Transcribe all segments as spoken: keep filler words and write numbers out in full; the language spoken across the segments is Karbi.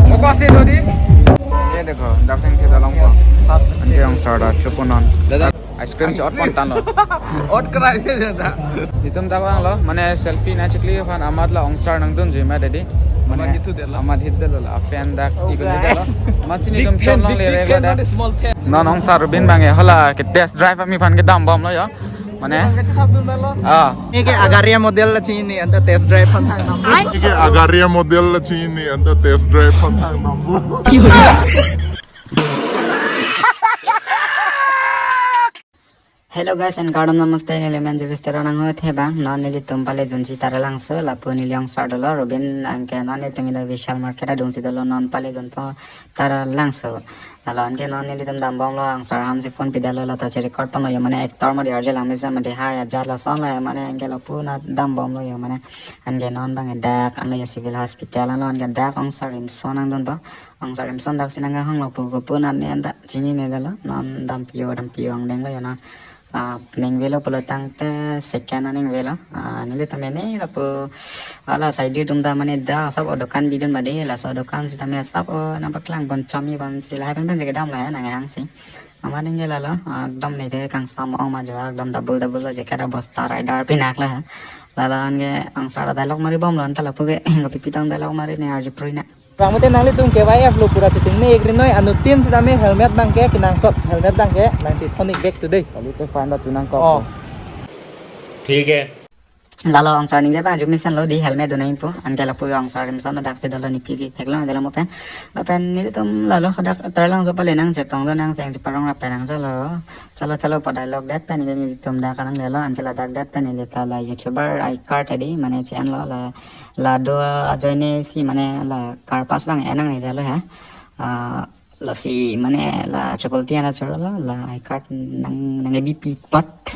Koko si do di. Ye dekho, dak thengthe dalong po. Anke ongsar ta choponon. Dada. Ice cream chot pon tan lo. Ot krai ke jada. Itum ta vanglo, mane selfie nangchekli aphan amat la ongsar nangdunji ma dedi. Mane amat hithu detlo. Amat hithu detlo, a fan dak. Oh, ikun guys. Detlo. Amat si big itum fan, chonlong big, le big reg fan, lo dak. Not a small fan. Non ongsar Rubin abang ke hala ke test drive ami aphan kedam bomlo yo. Mane? Abang ke chethap dun lo. Ah. Neke agaria model la chini anta test drive aphan thang nam. Neke agaria model la chini anta test drive aphan thang nam. Hello guys, and kardom namaste, neli men Jewish Teron nang ho the bang, non nelitum paledunji Taralangso, lapu neli ongsar dolo, Rubin anke non nelitum ido Vishal Market adungsi dolo, non paledunpo Taralangso. Lalo anke non nelitum dambomlo, ongsar ahamsi phone pidetlo, lata che record ponlo yo, mane actor modi R J Langmesen modi hai ajat lason lo yo, mane anke lapu na dambomlo yo, mane anke non abang dak anlo yo Civil Hospital anlo, anke dak ongsar RIMS-o nangdunpo. Ongsar RIMS-o dak si nangkehonglo pu, pu nat ne dak chinine detlo, non dampi-o, dampi-o angdenglo yo non. Ah, ningvelo pulo tangte second aningvelo. Ah, neli tame ne lapu hala side atum ta mane dak asap o dokan bidun made, laso dokan si tame asap o nangpaklang pon chomi pon si lahai pen pen si kedam lahai nangkehang si. Amat ningje lalo, ah, ekdom ne ke kangsam ong ma jo, ekdom double double lo jacket abosta rider pinak la. Lalo anke ongsar dialogue mari bomlo anta lapu ke, kopi pitang dialogue mari ne arju puri na. Bang mate nanglitum K Y F lo pura shooting ne ek rinoi anuttin sitame helmet abang ke kenangsot, helmet abang ke nangchethon ik back today. Kali te fine da tunang kok. Oh. ठीक है। Lalo ongsar ningje abang arju mesen lo di helmet do nangpo, anke lapu ongsar RIMS-o dak si dolo ne P G theklong dolo mo pen. Lapen nelitum lalo hadak Taralangso pale nangchetong do nang seng cheparong lapen nang chalo. Chalo chalo pa dialogue det pen nelitum dak kananglelo, anke ladak det pen neli ta la YouTuber I-Card edi, mane channel lo la, la do ajoine si mane la car pass abang enangne detlo ha. Ah, lasi mane la triple T ana choro lo, la I-Card nang, nang B P pot.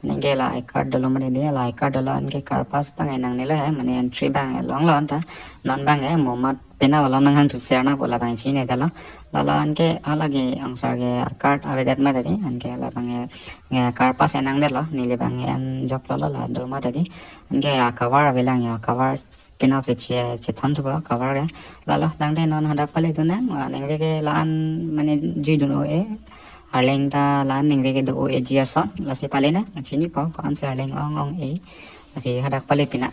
Mane ke la I-Card dolo mane de, la I-Card dolo anke car pass abang enangnelo ha, mane entry abang longlo anta. Non abang ke mo mat pena wala nanghang tu serna pu labang chini detlo. Lalo anke hala ke ongsar ke card avedet ma dedi, anke labang ke, ke car pass enang detlo, neli abang ke enjoklo lo la do ma dedi. Anke a cover avelang yo, cover pina ke che, chethon thupo cover ke. Lalo tangte non hadak paledun nang, ah, ningve ke la-an mane juidun o-e. Arleng ta la-an ningve ke do o-e ji ason, lasi pale nang, chinipo, ko-an si arleng ong ong-e. Lasi hadak pale pina.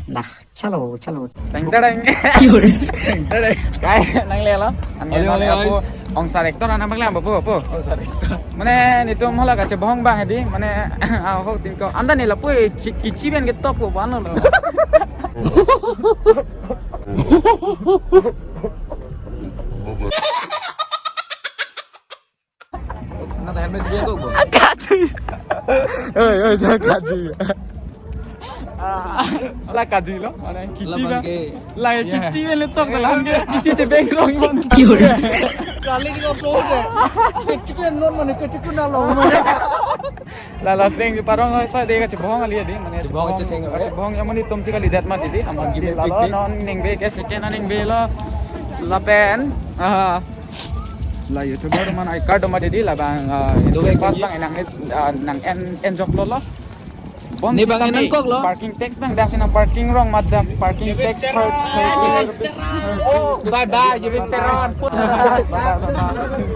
Dah, chalo, chalo. Teng tereng. Teng tereng. Guys, nanglelo. Anke ole, non ole, apo, guys. Ongsar actor anak bang lang, apo, apo. Ongsar actor. Mane nelitum hala kachebohong abang edi, mane, ah, ho tin ko. Anta ne lapu, eh, chi-, kichi pen ketok po, bano lo. Na ta helmet juga tuh, Bang. Kachui. Oi, oi, jangan kachui. Ah, la kachui lo, mane kichi abang ke. La ya, kichi pen letok dalam ke, kichi chebeng rong mon. Kali di ko upload deh. Kichi pen non mane kichi ko na lo mane. La la seng cheparong soi de kachebohong kali edi, mane chebohong, chebohong, chetheng, eh. Chebohong ya mane nelitum si kalidet ma dedi, amat si lalo non ningve ke second aningnelo lapen, ah, la YouTuber man I-Card do ma dedi, labang, ah, do entry pass abang enang, ah, nang en, enjoklo lo. Bon ne si bang kami nangkok lo. Parking tax abang dak si nang parking rong mat dak parking tax per, per rupees. Oh, bye bye, Jewish Teron.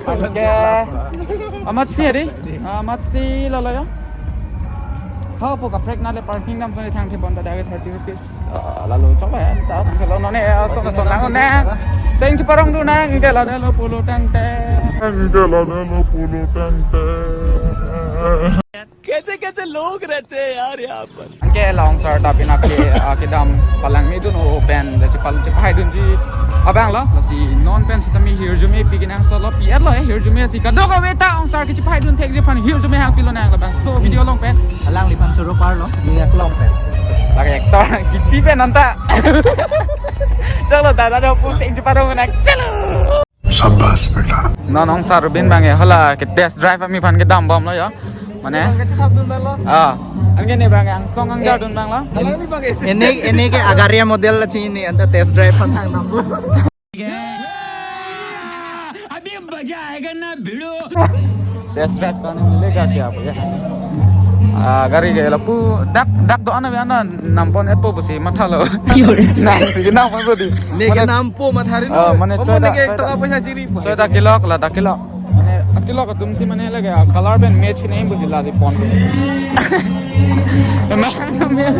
Anke amat si edi, amat si lalo ya. Hapu kaprek nale parking dam soni thang the bon ta dak thirty rupees. Ah, lalo chok ya, ta thang lo none, ah, so so nang ne. Seng cheparong dun nang ke lalo pulotangte. Ke lalo pulotangte. कैसे कैसे लोग रहते हैं यार यहाँ पर। Anke la ongsar ta pina ke, ah, kedam palangmedun o pen, la chepal chepahaidunji abang lo, lasi non pen sitame hirjume pi kenangsot lo, pi-et lo, eh, hirjume si kadokave ta ongsar kechepahaidun thekji aphan hirjume hang pilo nang labang. So video along pen. Alangliphan choro parlo, ne aklong pen. Lake actor, kichi pen anta. Chalo, dada, dada, pusing cheparong nang. Chalo. Shabash beta. Non ongsar Rubin abang ke hala ke test drive ami aphan kedam bomlo yo. Mane? Abang ke chethap dun lo. Ah. Anke ne abang ke angsong angjar dun abang lo. Alangli abang ke ene, ene ke agaria model la chini anta test drive aphan thang nam. अभी मजा आएगा ना भिड़ो। Test drive करने मिलेगा क्या भैया? Ah, gari ke lapu dak dak do-an ave, ana nampon-etpo pusi mathalo. Nangsi nampon bro di. Neke Mane nampo matharin. Ah, mane Oh, choi da, neke choi da. Toka paisa chiri pa. Choi da kelok, ladak kelok. Mane kelok atum si mane lake, ah, color pen match nai pusi lasi pon. Emang, emang.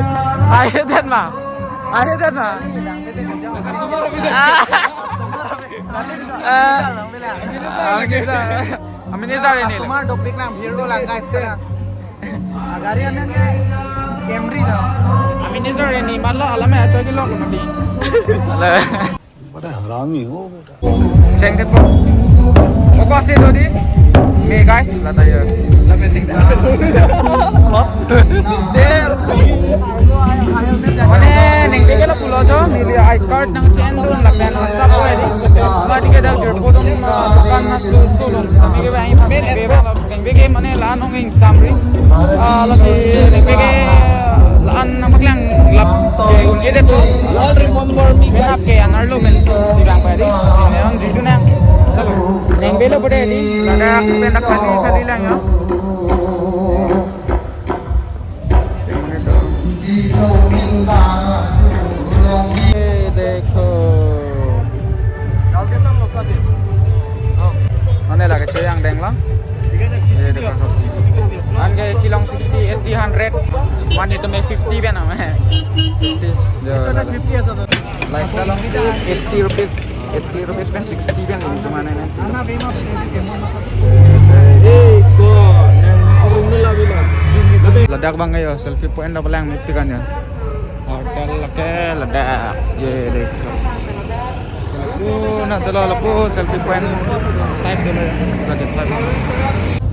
Ahe den ma. Ahe den ma. Ah. Ah. Ami nejor arni. Customer dopik lang, bhir do lang, guys, sekarang. Gari amen Camry do. Ami nejor arni, matlo alam ya, choi kelok mati. Ala. बड़ा हरामी हो बेटा। Cheng det po. Oko si do di. Me guys, lata ya. Mane, ningve ke lapulo jo, neli I card nangchendu lapen asap ko edi. Mati ke dak jirpo dum, ah, dukan na su su lum. Kami ke bang, ningve ke mane la nong ing samri. Ah, lasi ningve ke la-an nangpaklang lap ke un-edet. All remember me, guys. Menap ke anar lo men si bang padi. Si neon jitu na. Chalo. Ningve lo bode di. Ladak pen dak khali khali lang yo. Ye dekho. Mane lake cheyang denglo. Ye dekho. Anke isi along sixty, eighty, hundred. Mane itum fifty pen ame. Fifty. Jo, jo, jo. Light along eighty rupees. Eighty rupees pen sixty pen itum mane ne. Ladak bang yo, selfie point do palang mepik an yo. Hotel lake ladak, ye dekho. Lapu na dolo lapu selfie point type dolo ya. Budget type.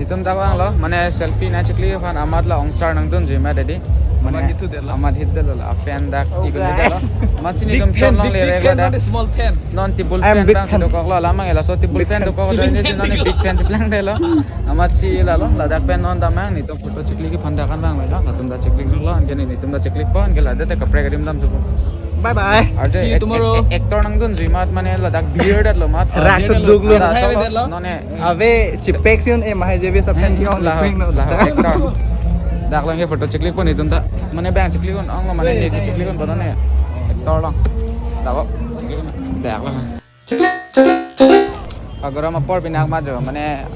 Itum dak vanglo, mane selfie nangcheklik aphan amat la ongsar nangdunji ma dedi. Mane amat hithu dolo. Amat hithu dolo la, fan dak Oh, igun guys. Hithu dolo. Amat si Big itum fan, chon long big, le big rek fan, ladak. Not a small fan. Non table I'm fan big bang fan. Dokoklo, alam abang laso table Big fan fan. Dokok Ceiling doin si fan. Non big fan cheplangdelo. Amat si lalo, ladak pen non damnang, netum photo cheklik aphan dak an vanglo, latum ta cheklik lo, anke netum ta cheklikpo, anke ladak te kaprek adim damthupo. Bye bye. Arje See you ek-, tomorrow. Ek-, actor nangdunji mat mane ladak bearded lo mat. Rak Ah, seduk lo. Ladak Thai to, bearded lo. None. Ave chipek si un-e mahai J B sab fan ki on Laho, ping no. Laho actor. Dak lang ke photo cheklikpo netum ta. Mane bang cheklik un-ong lo mane ne si cheklik un bono ne. Actor lo. Dak ko. Dak lo. Agoram apor pinak ma jo, mane,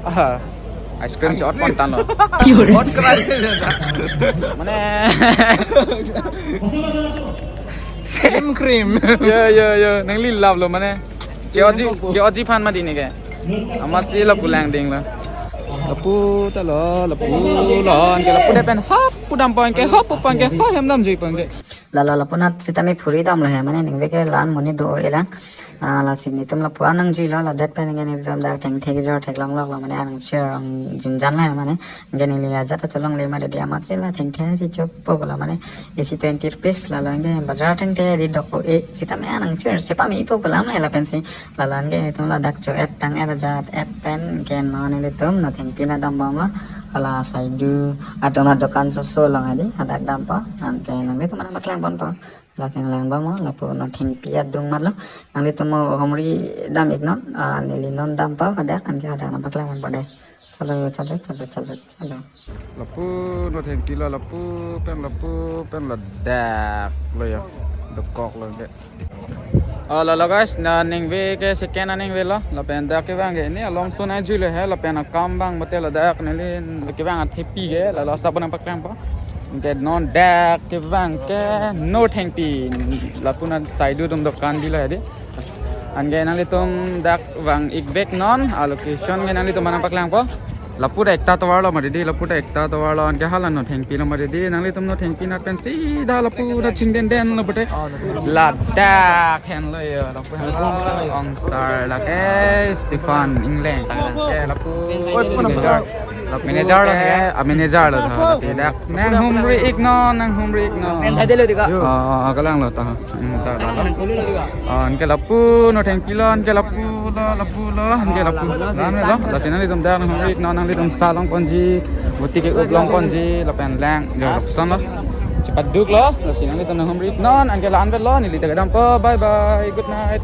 ah, ice cream chot pon tan lo. Hot cry. Mane, Slim cream. Yo, yo, yo, nangli lap lo mane. Ke oji, ke oji phan ma di ne ke. Amat si lapu lang ding lo. Lapu ta lo, lapu lo, anke lapu de pen hop, pu dampo anke, hop, pu anke, hop, hem damji po anke. Lalo lapunat sitame phuri damlo he, mane ningve ke la-an monit do-o-e lang. Ah, lasi netum lapu-an nangjuilo, ladak pen anke netum dak thengthe kejor theklonglok lo, mane arnam share ang jinjan lo he, mane. Anke neli ajat ta cholongle ma dedi amat si la thengthe si choppo lo, mane isi twenty rupees lalo anke bazar thengthe di dok-o-e sitame arnam share chepamepo pu alam lo he lapen si. Lalo anke netum ladak cho-et tang-et ajat et pen ke non nelitum non thengpi nangdambomlo. Hala saidu atum adokan soso along edi hadak dampo. Anke nanglitum nangpaklangponpo. Lasi nanglangbomlo, lapu non thengpi adung matlo. Nanglitum mo humri dam-iknon, ah, neli non dampo hadak, anke hadak nangpaklangponpo dei. Chalo, chalo, chalo, chalo, chalo. Lapu non thengpi lo, lapu pen, lapu pen ladak lo ya. Dokok lo ke. Oh, lalo guys, non ningve ke second aningve lo. Lapen dak kevang ke ne along sun ajuilo he, lapen akam bang mate ladak neli kevang athepi ke, lalo asap nangpaklangpo. Anke non dak kevang ke non thengpi, lapu non saidu atum dokan dilo he di. Anke nanglitum dak vang-ik vek non, a location ke nanglitum nangpaklangpo. Lapu ta ekta tovar lo ma dedi, lapu ta ekta tovar lo, anke hala non thengpi lo ma dedi, nanglitum non thengpi nat pen sida lapu ta chingden den lo pute. Ladak henlo yo, lapu henlo ongsar lake Stephen Engleng. Ke lapu manager. Lapu manager lo ke, ah, manager lo tha, sida. Nanghumri-iknon, nanghumri-iknon. Pen sai delo dika. Oh, oh, oh, kalang lo ta. Hmm, ta, ta, ta. Nang kulu lo dika. Oh, anke lapu non thengpi lo, anke lapu lo, lapu lo, anke lapu. Lam lo, lasi nanglitum dak nanghumri-iknon, nanglitum sa longponji, buti ke-up longponji, lapen lang, jo lapuson lo. Chepaduk lo, lasi nanglitum nanghumri-iknon, anke la-an vet lo, neli ta kedampo, bye bye, good night.